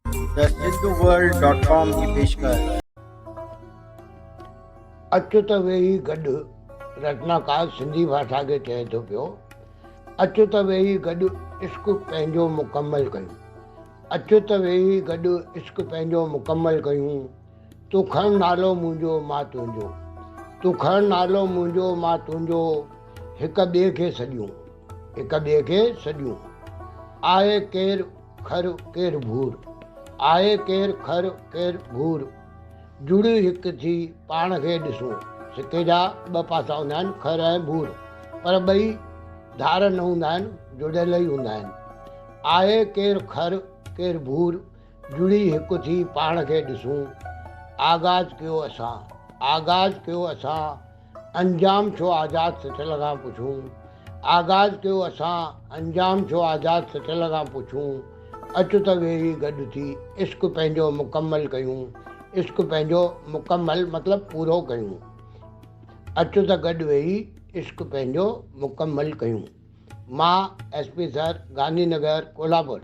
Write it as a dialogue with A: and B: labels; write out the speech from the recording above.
A: The Sindhu world dot com جي پيشڪش.
B: اچ ته ويهي گڏ، رچناڪار سنڌي ڀاشا کي چئي ٿو پيو، اچ ته ويهي گڏ عشق پنهنجو مڪمل ڪيون. اچ ته ويهي گڏ عشق پنهنجو مڪمل ڪيون. تون کڻ نالو منهنجو مان تنهنجو. تون کڻ نالو منهنجو مان تنهنجو هڪ ٻئي کي سڏيون. هڪ ٻئي کي سڏيون. آهي ڪير خر ڪير ڀور، آهي ڪير خر ڪير ڀور، جڙي هڪ ٿي پاڻ کي ڏسون. سڪي جا ٻه پاسا هوندا آهن، خر ۽ ڀور، پر ٻئي ڌار نه هوندا آهن، جڙيل ئي هوندا آهن. آهي ڪير خر ڪير ڀور، جڙي هڪ ٿي پاڻ کي ڏسون. آغاز ڪيو اسان، آغاز ڪيو اسان، انجام ڇو آزاد سچل کان پڇون، آغاز ڪيو اسان، انجام ڇو آزاد سچل کان پڇون، اچ ته ويهي گڏ ٿي عشق پنهنجو مڪمل ڪيون، عشق پنهنجو مڪمل مطلب پورو ڪيون، اچ ته گڏ ويهي عشق پنهنجو مڪمل ڪيون. مان S P sir Gandhi Nagar Kolhapur.